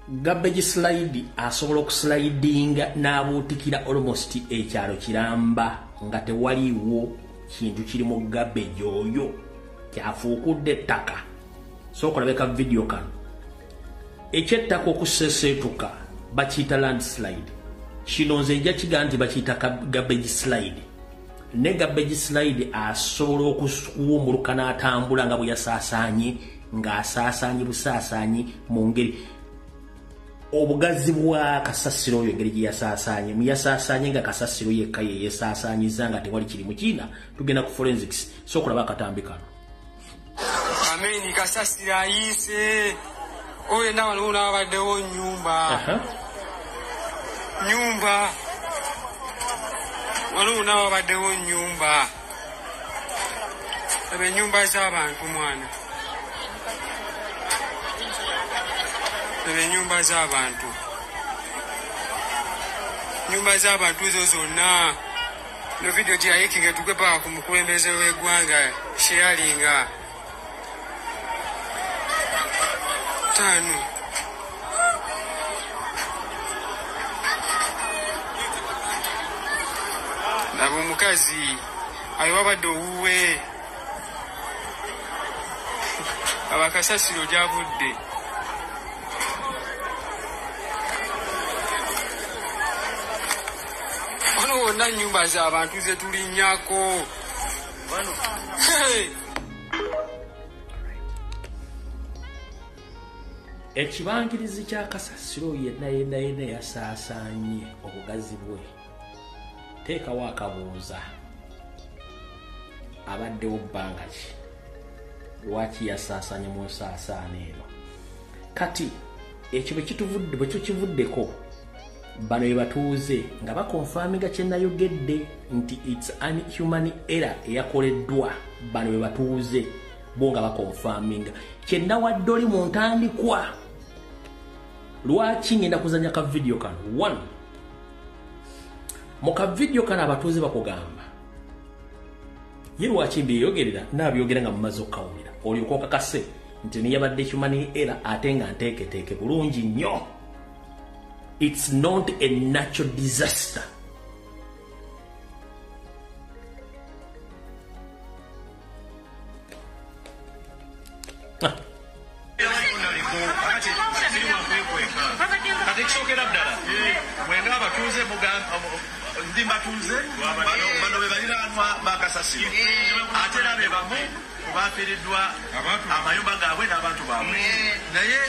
Garbage slide asobola okuslidinga n'abuutikira almost ekyalo kiramba nga tewaliiwo kintu kiri mu garbage oyo kyafuukudde ettaka. Sooka olabe ka vidiyo kano. Ekyettaka okuseeseetuka bakiyita landslide. Kino nze nja kiga nti bakiyita garbage slide. Ne garbage slide asobola okuwumbuluka n'atambula nga bwe yasaasaanye, ng'asaasaanye busaasaanyi mu ngeri obugazi bwa kasasiro oyo engeri gye yasaasaanye. Muyasaasaanye nga kasasiro yekka ye yeesaasaanyiza nga tewali kiri mu kiina. Tugenda ku forensics. Sooka olaba akatambi kano. Ameni kasasiro ayiise. Oyo yenna wano n'abaddewo nnyumba. Nyumba. Wano n'abaddewo nnyumba. Ebe ennyumba z'abantu mwana. Ebe ennyumba z'abantu. Nyumba z'abantu zo zonna. No video gyayikinga tugwe paka ku mukulembeze w'eggwanga sharinga. Tano. Laba omukazi ayo wabadde owuwe. Abakasasiro gyavudde. Wano wonna nnyumba z'abantu ze tulinnyako. Ekibangirizi kya kasasiro yenna yenna yenna yasaasaanye obugazi bwe. Teekawo akabuuza. Abaddewo bbanga ki? Lwaki yasaasaanye mu nsaasaana eno? Kati ekyo bwe tukivuddeko, bano be batuuze nga bakonfaminga kye nayogedde nti it's an human error eyakoleddwa. Bano be batuuze bo nga bakonfaminga kye nawadde oli mu ntandikwa. Lwaki ngenda kuzannya ka vidiyo kano? One, mu ka vidiyo kano abatuuze bakugamba ye lwaki mbyeyogerera naabyogera nga mumaze okukawulira olyoka okakase nti neyabadde human error ate nga nteeketeeke bulungi nnyo. It's not a natural disaster. Kati ekisookera ddala mwenga abatuuze ndi mbatuuze bano be baliraanwa ba kasasiro ate era be bamu ku bafiiriddwa amayumba gaabwe n'abantu baabwe. Naye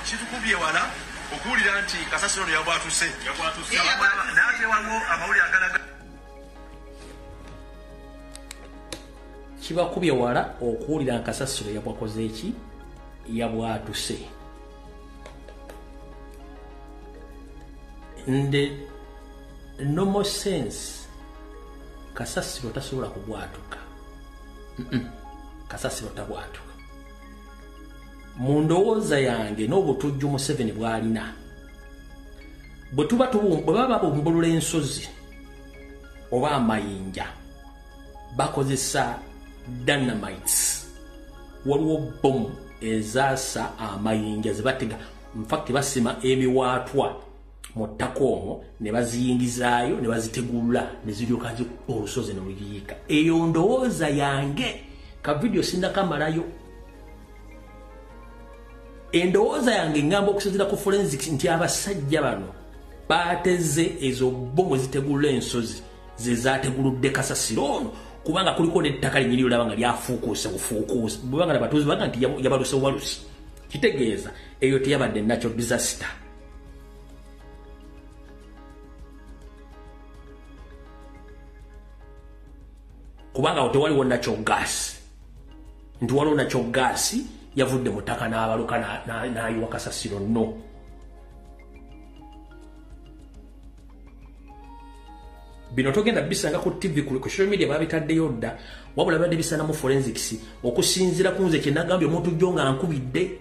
kitukubye wala okuwulira nti kasasiro ono yabwatuse. Naye ate waliwo amawulire agalaga kibakubye wala okuwulira kasasiro yabwakoze eki yabwatuse. In the normal sense, kasasiro tasobola kubwatuka. Kasasiro tabwatuka. Mu ndowooza yange n'obutujju Museveni bw'alina, bwe tuba bwe baba babumbulula ensozi oba amayinja bakozesa dynamites. Waliwo bomu ezaasa amayinja ze batega, in fact basima emiwaatwa mu ttaka omwo ne baziyingizaayo ne bazitegulula ne ziryoka olusozi ne luyiika. Eyo ndowooza yange. Ka vidiyo sinnakamalayo. Endowooza yange ngamba okusinziira ku forensics nti abasajja bano baateze ezo bomu zitegulula ensozi ze zaateguludde kasasiro ono, kubanga kuliko n'ettaka linnyini olaba nga lyafuukuuse bufuukuuse. Bwebanga abatuuze baga nti yabaluse bubalusi, kitegeeza eyo teyabadde natural disaster. Kubanga awo tewaliwo natural gas, nti waliwo natural gas yavudde mu ttaka n'abaluka n'ayiwa kasasiro. No, bino togenda bisanga ku TV, ku social media babitaddeyo dda, wabula babadde bisana mu forensics. Okusinziira ku nze kye nagambye omuntu jjo nga nkubidde.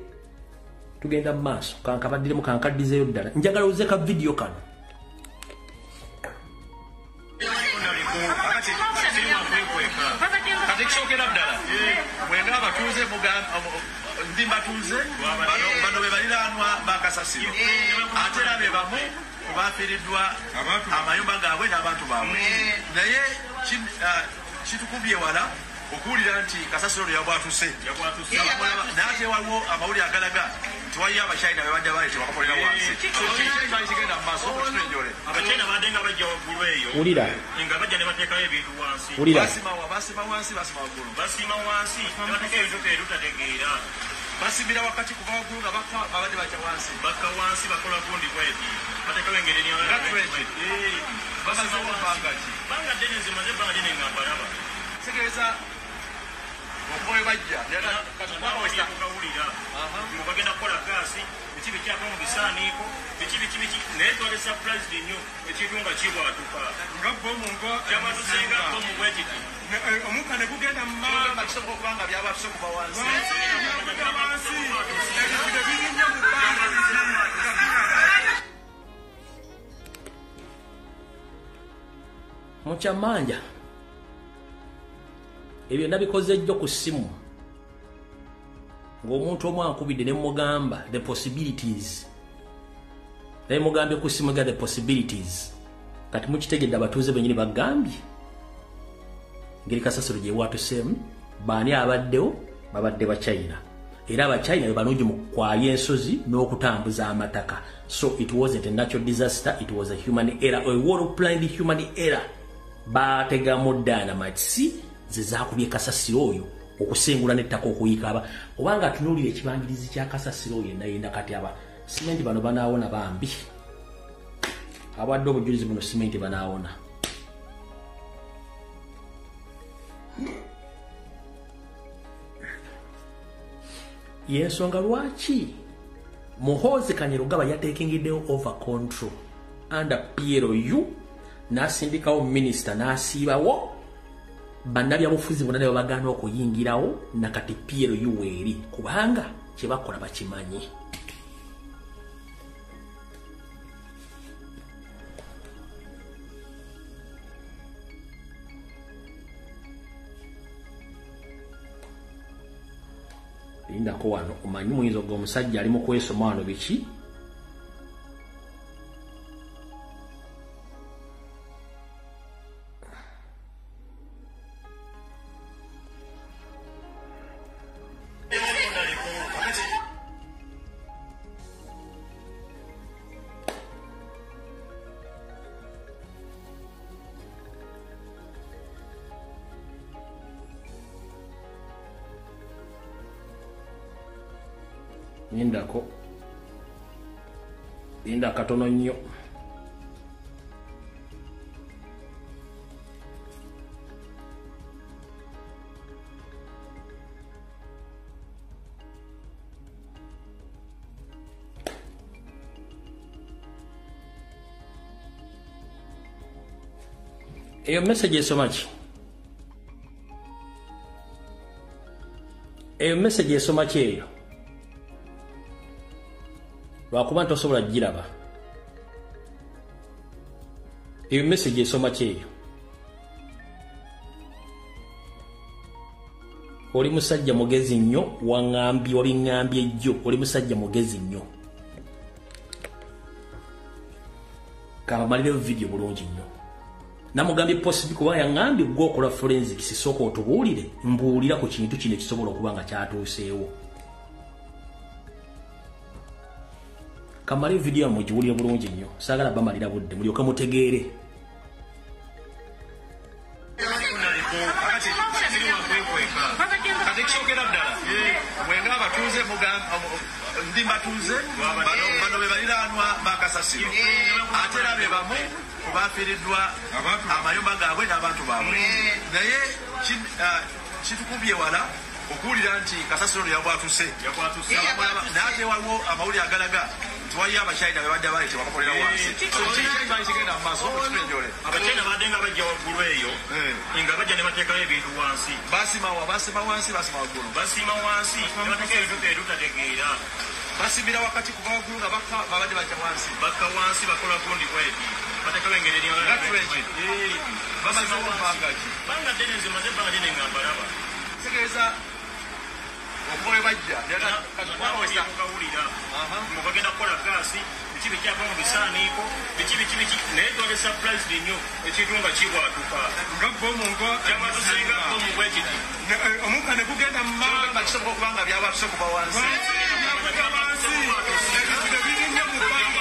Tugenda mu maaso, kankabaddiremu kankaddizeeyo ddala. Njagala oze ka vidiyo kano. Kati ekisookera ddala mwenga abatuuze ndi mbatuuze bano be baliraanwa bakasasiro, ate era be bamu ku bafiiriddwa amayumba gaabwe n'abantu baabwe. Naye kitukubye wala okuwulira nti kasasiro ono yabwatuse, naye ate waliwo amawulire agalaga nti waliyo Abachina bebadde baleetebwa bakakolera wansi. Kiki kigenda mu maaso okutwenjole? Abachina badde nga bajja waggulu eyo, wulira nga bajja ne bateekayo ebintu wansi, wulira basima wansi, basima waggulu, basima wansi ne bateekayo ebintu ebitategeera, basimbira wakati kuva waggulu nga bakka babadde bajja wansi, bakka wansi bakola gundi bweti, bateekayo engeri nga trench. Bamazeewo bbanga ki? Bbanga ddene, nze maze ebbanga ddene nga mbalaba. Kitegeeza okuva we bajja kawulira nga bagenda kukola gaasi, biki bikyapa mu bisaaniiko, biki biki biki, naye twali surprised nnyo ekintu nga kibwatuka nga bomu, nga kyabwatuse nga bomu bwe kiti, omukka ne gugenda mu maaso. Kisoboka okuba nga byabwatuse kuva wansi, byabwatuka wansi, ebintu birinnya mu bbanga. Mukyamanja ebyo nabikoze jjo ku ssimu ng'omuntu omu ankubidde ne mugamba the possibilities, naye mugambye ku ssimu ga the possibilities. Kati mukitegedde abatuuze bennyini bagambye ngeri kasasiro gye watuseemu, baani abaddewo? Babadde Bachina, era Abachina be balungi mu kwabya ensozi n'okutambuza amataka. So it wasn't a natural disaster, it was a human error, a well planned human error. Baategamu dynamite ze zaakubye kasasiro oyo okusengula n'ettaka okuyiika aba obanga atunuulira ekibangirizi kya kasasiro oyo yenna yenna. Kati aba simenti bano banaawona bambi, abadde obujulizi buno simenti banaawona. Yensonga lwaki Muhoozi Kainerugaba yatekingiddewo over control under PLU, n'asindikawo minisita n'asiibawo bannabyabufuzi bonna ne babagaana okuyingirawo, nakati PLU weeri kubanga kye bakola bakimanyi. Lindako wano omanyi muyinza ogwo omusajja ali mu kwesoma wano biki. Lindako, linda katono nnyo. Eyo message esoma ki? Eyo message esoma ki eyo? Lwakuba ntosobola kugiraba. Eyo message esoma ki eyo? Oli musajja mugezi nnyo, waŋŋambye, wabiŋŋambye jjo, oli musajja mugezi nnyo. Kabamalire video bulungi nnyo. Namugambye possibly kuba yaŋŋambye gwe okola forensics, sooka otubuulire, mbuulira ku kintu kino ekisobola okuba nga kyatuuseewo. Kamale video mugiwulire bulungi nnyo, saagala bamalira budde, mulyoke mutegeere. Kati kisookera ddala mwenga abatuuze ndi mbatuuze, bano be baliraanwa bakasasiro, ate era be bamu ku bafiiriddwa amayumba gaabwe n'abantu baabwe. Naye kitukubye wala okuwulira nti kasasiro ono yabwatuse, naye ate waliwo amawulire agalaga nti waliyo Abachina bebadde baleetebwa bakakolera wansi. Kiki kigenda mu maaso okutwenjole? Abachina badde nga bajja waggulu eyo nga bajja ne bateekayo ebintu wansi, basima wansi, basima waggulu, basima wansi ne bateekayo ebintu ebitategeera, basimbira wakati kuva waggulu nga bakka babadde bajja wansi, bakka wansi bakola gundi bweti, bateekayo engeri nga trench. Bamazeewo bbanga ki? Bbanga ddene, nze maze ebbanga ddene nga mbalaba. Kitegeeza Okuva we bajja. Kawulira mubagenda kukola gaasi biki bikyava mu bisaaniiko biki biki biki, naye twali surprised nnyo ekintu nga kibwatuka nga bomu kyabatusenga bomu bwe kiti omukka ne gugenda mu manga. Kisoboka okuba nga byabwatuse kuva wansi. Birinnya mu bbanga.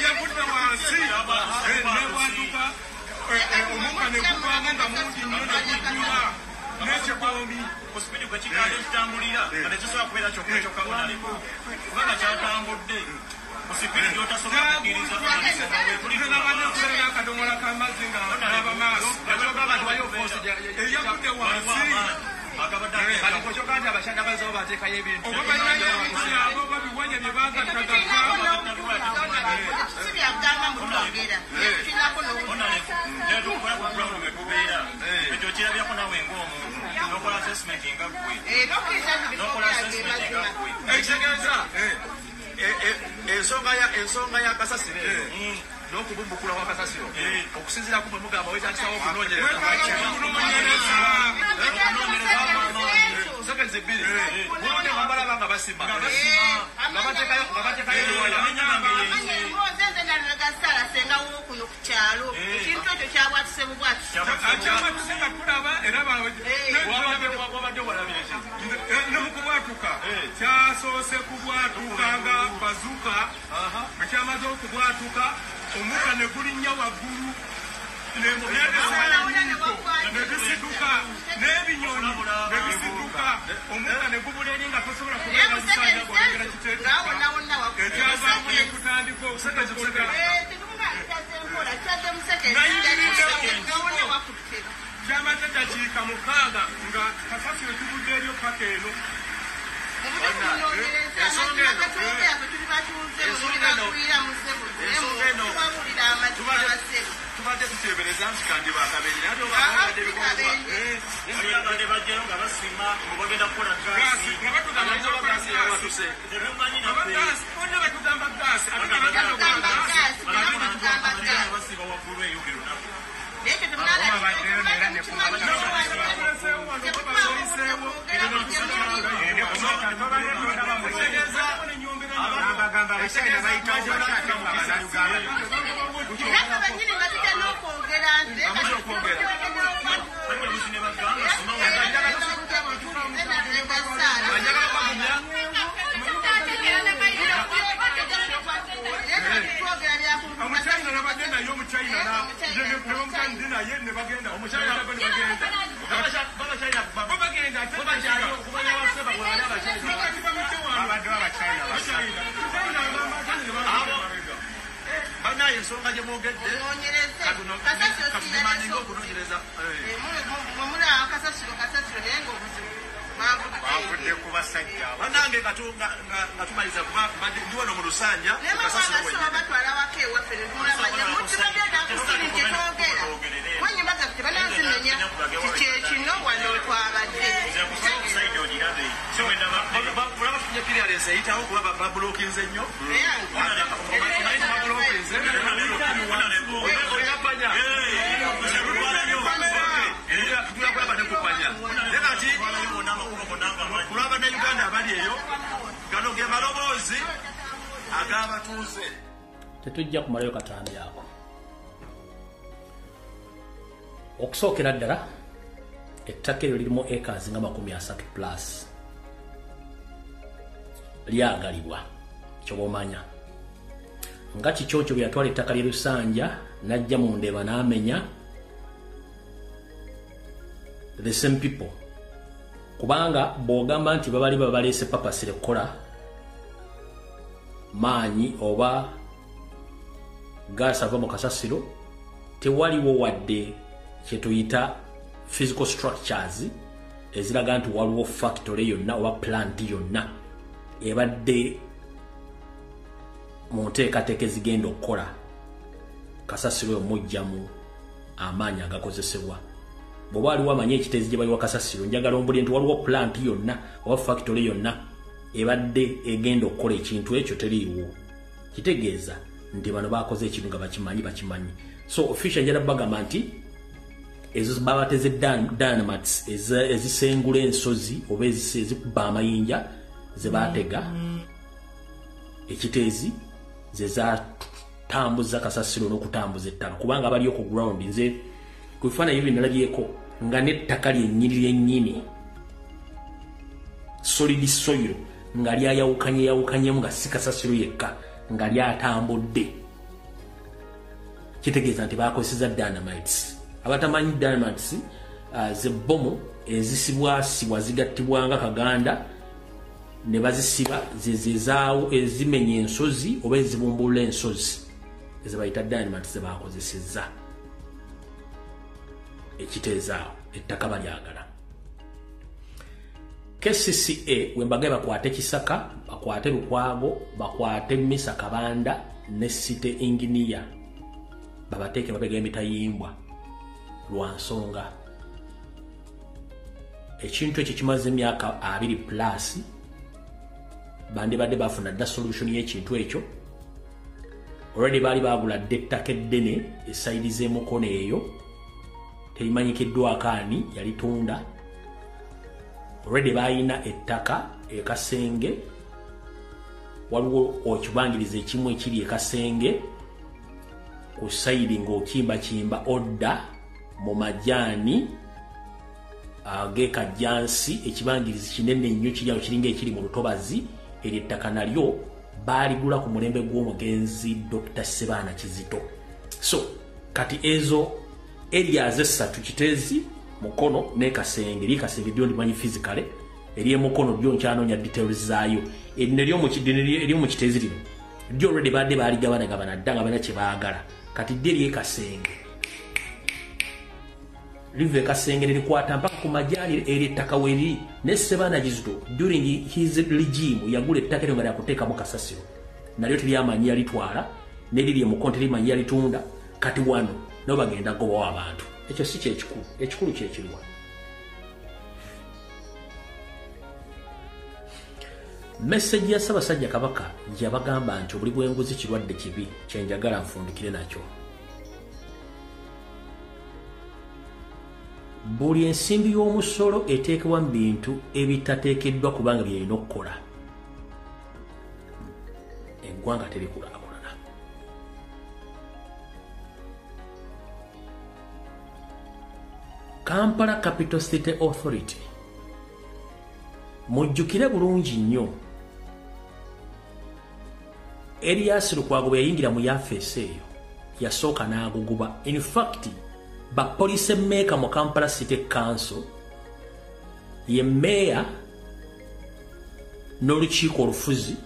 Yavudde wansi nebwatuka, omukka ne guvaamu nga mungi nnyo ne gujjula n'ekikoomi. Ku sipidi kwe kigenda ekitambulira nga tekisobola kubeera kyokka kyokka onaliko, kubanga kyatambudde ku sipidi gy'otasobola kukkiriza. Nabadde okubeera n'akadomola k'amazzi nga naba maaso. Eyavudde wansi. Kyokka nti abashaija bazawo bateekayo ebintu oba balinayo ebintu byabwe oba biwanya bye baagattagatta. Ekyo kirabyako nawe ng'omuntu nokola assessment nga ggwe, nokola assessment nga ggwe. Ekitegeeza ensonga ya kasasiro eno n'okubumbukula kwa kasasiro, okusinziira ku mwe mugamba wetandikawo okunoonyereza seconds 2, mulonde wabalaba nga basima nga bateekayo ebiwaya. Kuno ku kyalo ekintu ekyo kyabwatuse bubwatuse. Kyabwatuse nga tulaba era wabadde walabye ki ne mu kubwatuka kyasoose kubwatuka nga bazuka. Bwe kyamaze okubwatuka, omukka ne gulinnya waggulu ne bisituka n'ebinyonyi ne bisituka, omukka ne gubula eri nga tosobola kubeera lusanja ng'olengera kiteetuka. Ekyavaamu ne kutandika okutokola. Kyamaze dakiika 6 nga kasasiro tuvudde eryo paka eno. Tubadde tuteebereza nti kandiba akabenje, naye ate oba abadde bajjayo nga basima mbu bagenda kukola gaasi. Nga gaasi yawatuse. Tebimanyi naffe. Bonna batugamba gaasi, ate nga bagenda okukola gaasi. Basiba waggulu eyo buli lunaku. Omuchina nabadde naye, omuchina nebamutandi naye ne bagenda, omuchina ne bagenda bo bagenda banaye. Ensonga gye mwogedde katudimaninga okunoonyereza. Bavudde ku basajja. Bannange, nga tumaliza, kuba ndi wano mu Lusanja. Mulaba tufunye clearance eyitawo kuba babulokinze nnyo. Babulokinze olina panya tugula ne kupanya, naye kati kulwa Bannayuganda abali eyo, gano ge maloboozi ag'abatuuze. Tetujja kumalayo katambi ako. Okusookera ddala, ettaka eryo lirimu acres nga 30 plus, lyagalibwa. Kyoba omanya nga Kiconco bwe yatwala ettaka ly'e Lusanja n'ajja mu Ndeeba n'amenya the same people, kubanga bw'ogamba nti babali babaleese papasire kukola maanyi oba gaasi ava mu kasasiro, tewaliwo wadde kyetuyita physical structures eziraga nti waliwo factory yonna oba plant yonna ebadde mu nteekateeka ezigenda okukola kasasiro omugjamu amaanyi agakozesebwa. Bw'oba waliwo amanyi ekiteezi gye bayiwa kasasiro, njagala ombulire nti waliwo plant yonna oba factory yonna ebadde egenda okukola ekintu ekyo. Teriiwo. Kitegeeza nti bano bakoze ekintu nga bakimanyi. So official njala bagamba nti ezo babateze dynamites ezisengula ensozi oba ezikuba amayinja ze baatega ekiteezi ze zatambuza kasasiro n'okutambuza ettaka, kubanga abali ku ground nze ku bifaananyi bye nalabyeko nga n'ettaka lyennyini lyennyini solid soil nga lyayawukanye yawukanyemu nga si kasasiro yekka nga lyatambudde. Kitegeeza nti bakozesa dynamites. Abatamanyi dynamites ze bbomu ezisibwasibwa zigattibwanga kaganda ne bazisiba zezaawo ezimenya ensozi oba ezibumbulula ensozi ezibayita dynamites ze bakozesezza. Ekiteezaawo ettaka balyagala. KCCA wembagaye bakwate Kisaka, bakwate Lukwago, bakwate Misa Kabanda ne City Engineer, babateeke mabega emitayimbwa lwa nsonga. Ekintu ekyo kimaze emyaka 2 plus, bandibadde bafuna dda solution y'ekintu ekyo. Already baali baagula dda ettaka eddene esayidi z'emukono eyo terimanyikiddwako ani yalitunda. Already balina ettaka e Kasenge, waliwo ekibangirizi ekimu ekiri e Kasenge ku sayidi ng'okimbakimba odda mu majaani ag'ekajjansi, ekibangirizi kinene nnyo kiri awo kiringa ekiri mu lutobazi. Eryo ettaka nalyo baaligula ku mulembe gw'omugenzi Dr. Sebaana Kizito. So kati ezo areas esatu, Kiteezi, Mukono ne Kasenge. Eri Kasenge lyo ndimanyi physically, eri Mukono lyo nkyanoonya details zaayo. Erino ery'omu Kiteezi lino lyo already badde baaligabanagabana dda nga balina kye baagala. Kati ddi ery'e Kasenge liva e Kasenge ne likwata mpaka ku majaani eri ettaka weeriri. Ne Sebaana Kizito during his regime yagula ettaka eryo nga lyakuteekamu kasasiro, nalyo teryamanyi yalitwala, neriri e Mukono terimanyi yalitunda. Kati wano nabo bagenda gobawo abantu. Ekyo si kyekikulu, ekikulu kyekiriwa. Message ya Ssaabasajja Kabaka yabagamba nti obuli bw'enguzi kirwadde kibi, kyenjagala nfundikire nakyo. Buli ensimbi y'omusolo eteekebwa mu bintu ebitateekeddwa kubanga byerina okukola, eggwanga terikulaakulana. Kampala Capital City Authority, mujjukire bulungi nnyo Erias Lukwago bwe yayingira mu yafeesi eyo yasooka n'aguguba. In fact, ba police maker mu Kampala City Council ye meya n'olukiiko olufuzi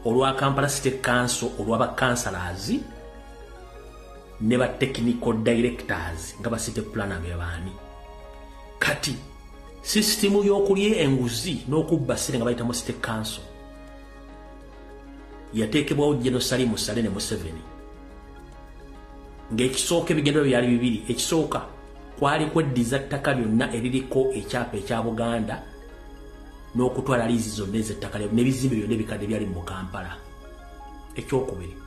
olwa Kampala City Council olw'aba councillors ne ba technical directors nga ba city planner be baani. Kati sisitimu y'okulya enguzi n'okubba ssente nga bayita mu City Council yateekebwawo General Salim Saleh ne Museveni. Ng'ekisooka ebigendo byali bibiri. Ekisooka kwali kweddiza ttaka lyonna eririko ekyapa ekya Buganda n'okutwala liizi zonna ez'ettaka n'ebizimbe byonna ebikadde byali mu Kampala. Ekyokubiri,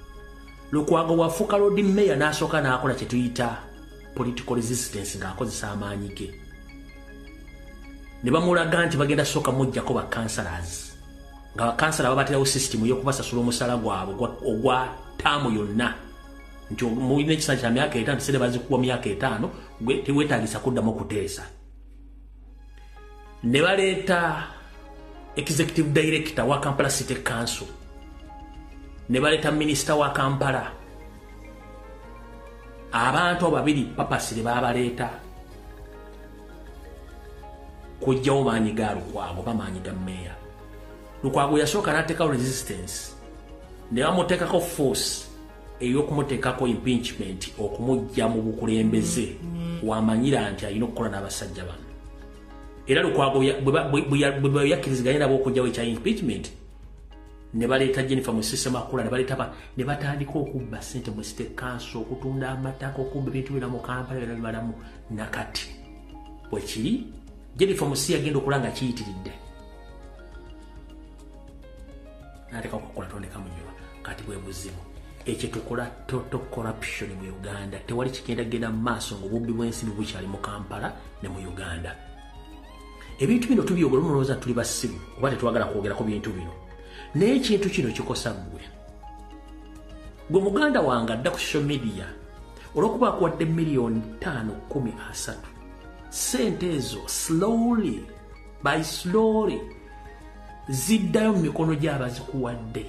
Lukwago wafuuka Lord Mayor n'asooka n'akola kye tuyita political resistance ng'akozesa amaanyi ge. Ne bamulaga nti bagenda sooka muggyako ba councillors, nga bakansala babaterawo system y'okubasasula omusala gwabwe ogwa taamu yonna, nti mulina ekisanja kya myaka 5, sente bazikuwa myaka 5, gwe teweetaagisa kuddamu okuteesa. Ne baleeta executive director wa Kampala City Council, ne baleeta minisita wa Kampala. Abantu abo babiri papasire baabaleeta kuggyawo maanyi ga Lukwago oba maanyi ga mmeeya. Lukwago yasooka n'ateekawo resistance, ne bamuteekako force ey'okumuteekako impeachment okumuggya mu bukulembeze wamanyira nti alina okukola n'abasajja bano. Era Lukwago bwe yakkiriziganya nabo okuggyawo ekya impeachment, ne baleeta Jennifer Musisi Makula, ne baleeta ne batandika okubba ssente mu City Council, okutunda amataka, okubba ebintu byonna mu Kampala byonna bibalamu. Nakati bwe kiri, Jennifer Musisi yagenda okulaba nga kiyitiridde, n'ateekako okukola tondeka mu nnyumba. Kati bwe buzibu ekyo tukola total corruption mu Uganda. Tewali kigenda genda mu maaso ng'obubbi bw'ensimbi bukyali mu Kampala ne mu Uganda. Ebintu bino tubyogera mulowooza tuli basiru oba tetwagala kwogerako bintu bino, naye ekintu kino kikosa ggwe. Gwe muganda wange adda ku social media olw'okuba akuwadde 5 5 10 30, ssente ezo slowly by slowly ziddayo mu mikono gy'abazikuwadde,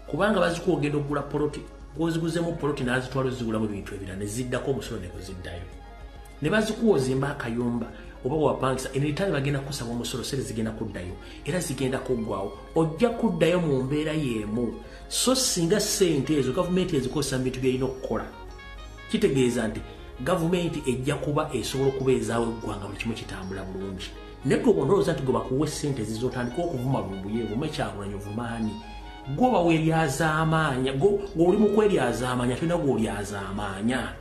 kubanga bazikuwa ogenda okugula poloti, gw'oziguzemu poloti n'azitwala ozigulamu ebintu ebirala ne ziddako omusolo ne guziddayo, ne bazikuwa ozimba akayumba oba wapangisa, enitani bagenda kusaba omusolo, sente zigenda kuddayo era zigenda kuggwawo, ojja kuddayo mu mbeera y'emu. So singa ssente ezo gavumenti ezikozesa mu bintu by'erina okukola, kitegeeza nti gavumenti ejja kuba esobola okubeezaawo eggwanga buli kimu kitambula bulungi. Naye gwe bw'olowooza nti gwe bakuwa ssente ezizotandika okuvuma Lumbuye, vume Kyagulanyi, ovumaani, gwe oba weeryazaamaanya, gwe oli mu kweryazaamaanya, tolina gw'olyazaamaanya.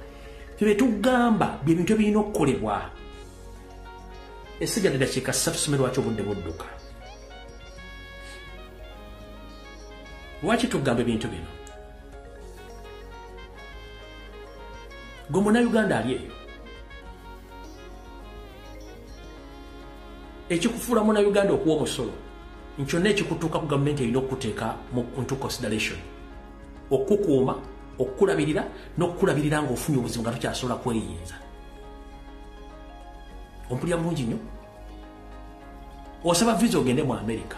Ffe bye tugamba bye bintu ebirina okukolebwa. Esigadde dakiika 3 tusome lwaki obudde budduka. Lwaki tugamba ebintu bino? Gwe munnayuganda ali eyo, ekikufuula munnayuganda okuwa omusolo nkyonna ekikutuuka ku gavumenti erina okukuteeka into consideration, okukuuma, okukulabirira n'okukulabirira ng'ofunye obuzibu nga tokyasobola kweyinza. Ompulira bulungi nnyo? Osaba visa ogende mu Amerika.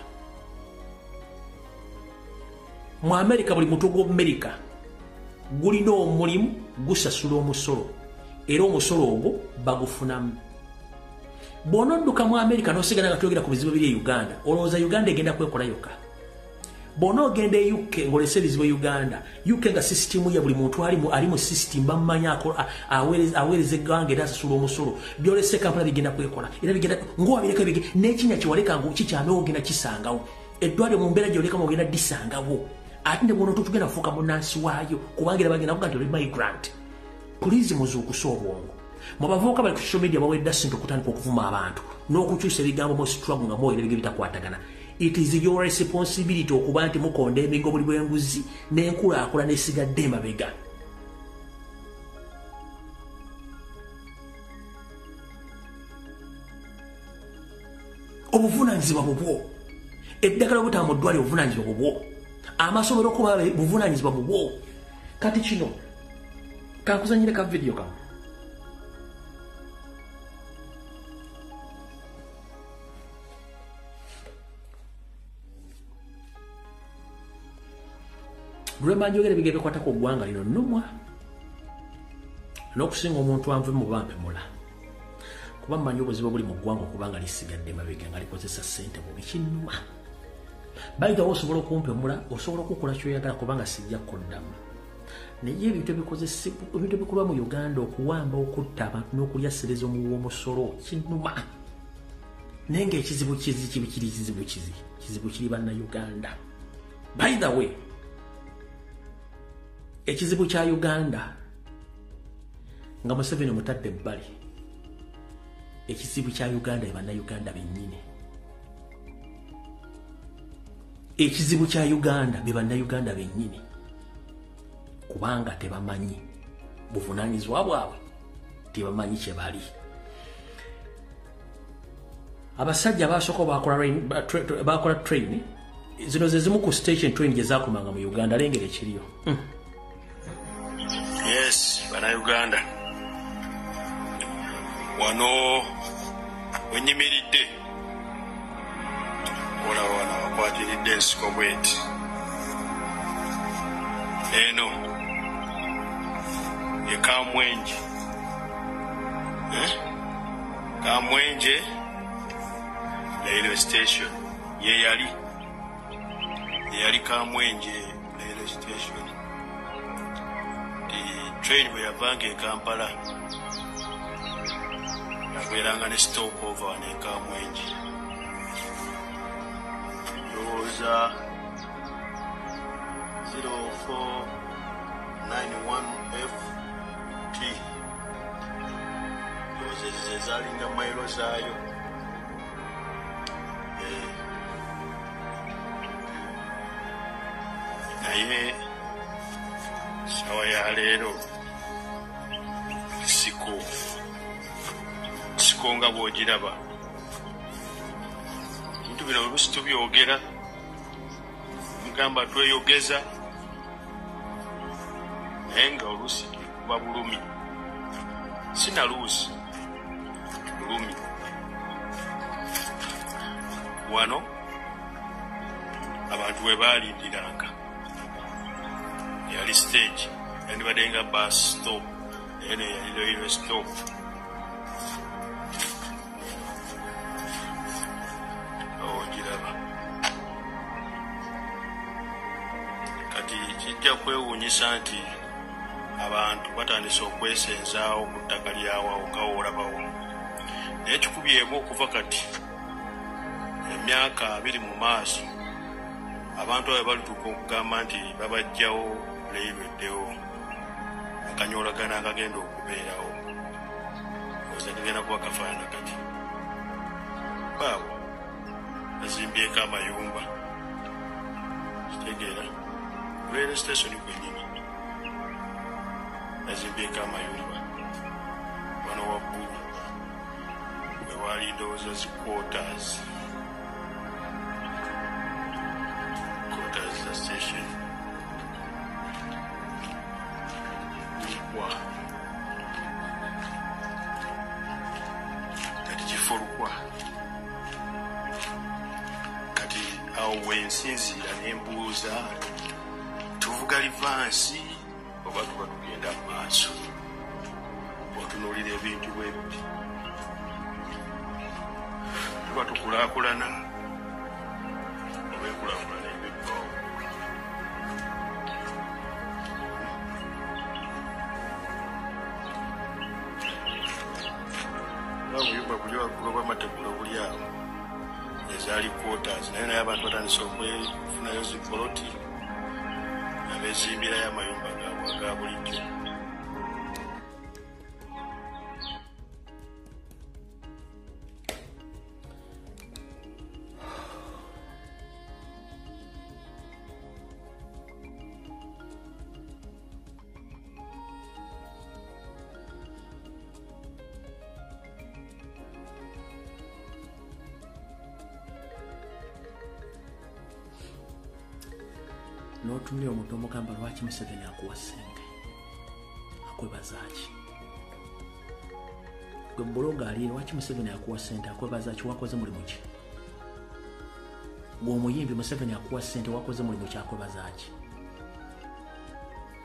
Mu Amerika buli mutwe gw'Amerika gulina omulimu gusasula omusolo, era omusolo ogwo bagufunamu. Bw'onodduka mu Amerika n'osigala nga twogera ku bizibu biri e Uganda, olowooza Uganda egenda kwekola yokka? Bw'onoogenda e UK ng'olese ebizibu e Uganda, UK nga sisitimu ya buli muntu ali mu sisitimu bamumanyi aweereza eggwanga era asasula omusolo, byolese Kampala bigenda kwekola era bigenda ng'owabireka n'ekinnya kyewaleka ngu kikyamewo ogenda kisangawo, eddwaliro mu mbeera gy'olekamu ogenda disangawo, ate ne bw'onootugenda kufuuka munnansi waayo kubanga era bagenda kuga nti oli migrant. Pulizi muzuukuse obwongo. Mu bavubuka bali ku social media bawedda ssente okutandika okuvuma abantu n'okukyusa ebigambo mu struggle nga mwogera ebigambo bitakwatagana. It is your responsibility okuba nti mukonda emigo buli bw'enguzi n'enkulaakulana esigadde emabega. Obuvunaanyizibwa bubwo. Eddagala obutaba mu ddwaliro obuvunaanyizibwa bubwo. Amasomero okuba buvunaanyizibwa bubwo. Kati kino kankuzannyire ka vidiyo kano. Lwemba njogera ebigambo ebikwata ku ggwanga lino nnumwa n'okusinga omuntu anve mu bampemula, kuba mmanyi obuzibu obuli mu ggwanga okubanga lisigadde mabega nga likozesa ssente bubi, kinnuma. Bayita osobola okumpemula, osobola okukola ky'oyagala kubanga sijja kuddamu. Naye ebintu ebintu ebikolwa mu Uganda, okuwamba, okutta abantu n'okulya ssereza omuwa omusolo, kinnuma. Naye ng'ekizibu kizibu kiri bannayuganda. By the way, ekizibu kya Uganda nga Museveni omutadde ebbali, ekizibu kya Uganda bannayuganda bennyini. Ekizibu kya Uganda be bannayuganda bennyini, kubanga tebamanyi buvunaanyizibwa bwabwe, tebamanyi kye bali. Abasajja basooka bakola train zino ze zimu ku station train gye zaakomanga mu Uganda, lengera ekiriyo. Yes, bannayuganda, wano wenyimiridde olaba wano wakwatiridde ensiko bweti eno ye Kamwenje, Kamwenje railway station ye yali Kamwenje railway station. The train bwe yavanga e Kampala yabeeranga ne stop over wano e Kamwenje. Ndowooza 0491 FT, ndowooza ezo ze zaalinga mayiro zaayo. Naye sawa ya leero siko nga bw'ogiraba. Ebintu bino oluusi tubyogera, mugamba tweyogeza, naye nga oluusi buba bulumi. Sinaluusi bulumi. Wano abantu we baalindiranga yali stage, yandibadde nga bus stop, naye ne yali railway stop. Awo ogiraba. Kati kijja kwewuunyisa nti abantu batandise okwesenzaawo ku ttaka lyawawo nga woolabawo. Naye kikubyemu okuva kati emyaka 20 mu maaso, abantu abo balituuka okugamba nti babajjawo leerweddewo, akanyoolagana akagenda okubeerawo oza kagenda kuba kafaanana kati. Baabo bazimbyeko amayumba, kitegeera railway station kwennyini bazimbyeko amayumba. Wano waggulu we waali ndowooza zi quarters za station. Lukwa kati kifo Lukwa. Kati awo wensinziira nembuuza, tuvuga livansi oba tuba tugenda mu maaso? Otunuulira ebintu bwe biti, tuba tukulaakulana oba enkulaakulana ebiggwawo? Obuyumba buli waggulu obw'amategula buli awo ezaali quarters, naye abantu batandise okwefunayo zi poloti nga beezimbirayo amayumba gaabwe aga bulijjo. N'otunulira omuntu omugamba lwaki Museveni akuwa ssente, akwebaza ki? Gwe buloga ali lwaki Museveni akuwa ssente, akwebaza ki? Wakoze mulimu ki? Gwe omuyimbi Museveni akuwa ssente, wakoze mulimu ki? Akwebaza ki?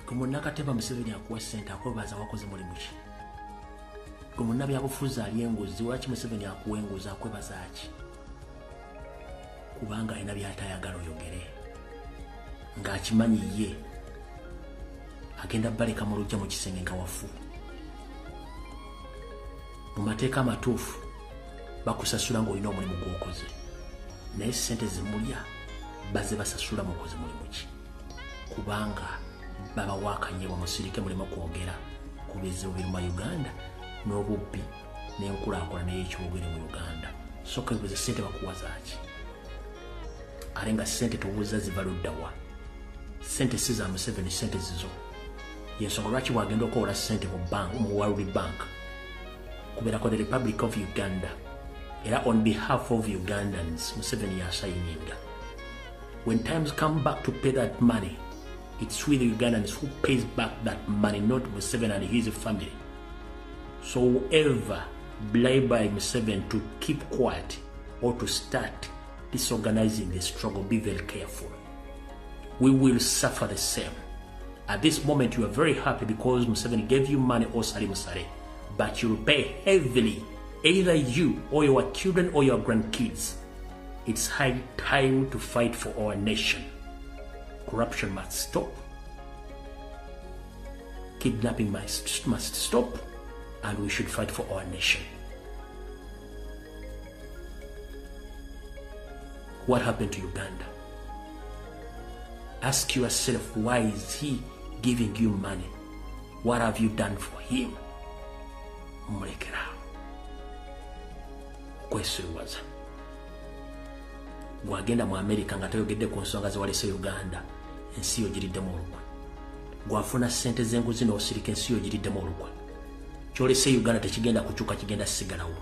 Gwe munnakateba Museveni akuwa ssente, akwebaza wakoze mulimu ki? Gwe munnabyabufuzi ali enguzi, lwaki Museveni akuwa enguzi, akwebaza ki? Kubanga alina by'atayagala oyogere, ng'akimanyi ye agenda baleka mu luggya mu kisenge nga wafu. Mu mateeka amatuufu bakusasula ng'olina omulimu gw'okoze, naye ssente zemulya baze basasula mukoze mulimu ki? Kubanga babawa akanyebwa, musirike muleme kwogera ku bizibu biruma Uganda n'obubbi n'enkulaakulana y'ekyobugere mu Uganda. Sooka weebuuze ssente bakuwa zaaki? Ate nga ssente tubuuza ziva ludda wa? Ssente si za Museveni, ssente zizo. Yensonga lwaki bw'agenda okuwola ssente mu bank, mu World Bank, kubeerako the Republic of Uganda, era on behalf of Ugandans Museveni yasayininga. When times come back to pay that money, it's with the Ugandans who pays back that money, not Museveni and his family. So whoever blamed by Museveni to keep quiet or to start disorganizing the struggle, be very careful. We will suffer the same. At this moment, you are very happy because Museveni gave you money or Salim Saleh, but you will pay heavily, either you or your children or your grandkids. It's high time to fight for our nation. Corruption must stop. Kidnapping must stop, and we should fight for our nation. What happened to Uganda? Ask yourself, why is he giving you money? What have you done for him? Mulekera okwesiriwaza. Gwagenda mu America nga toyogedde ku nsonga zewalese Uganda, Ensi yo giriddemu olukwe. Gwafuna ssente z'enguzi n'osirika, ensi yo giriddemu olukwe. Kyolese Uganda tekigenda kukyuka, kigenda sigalawo.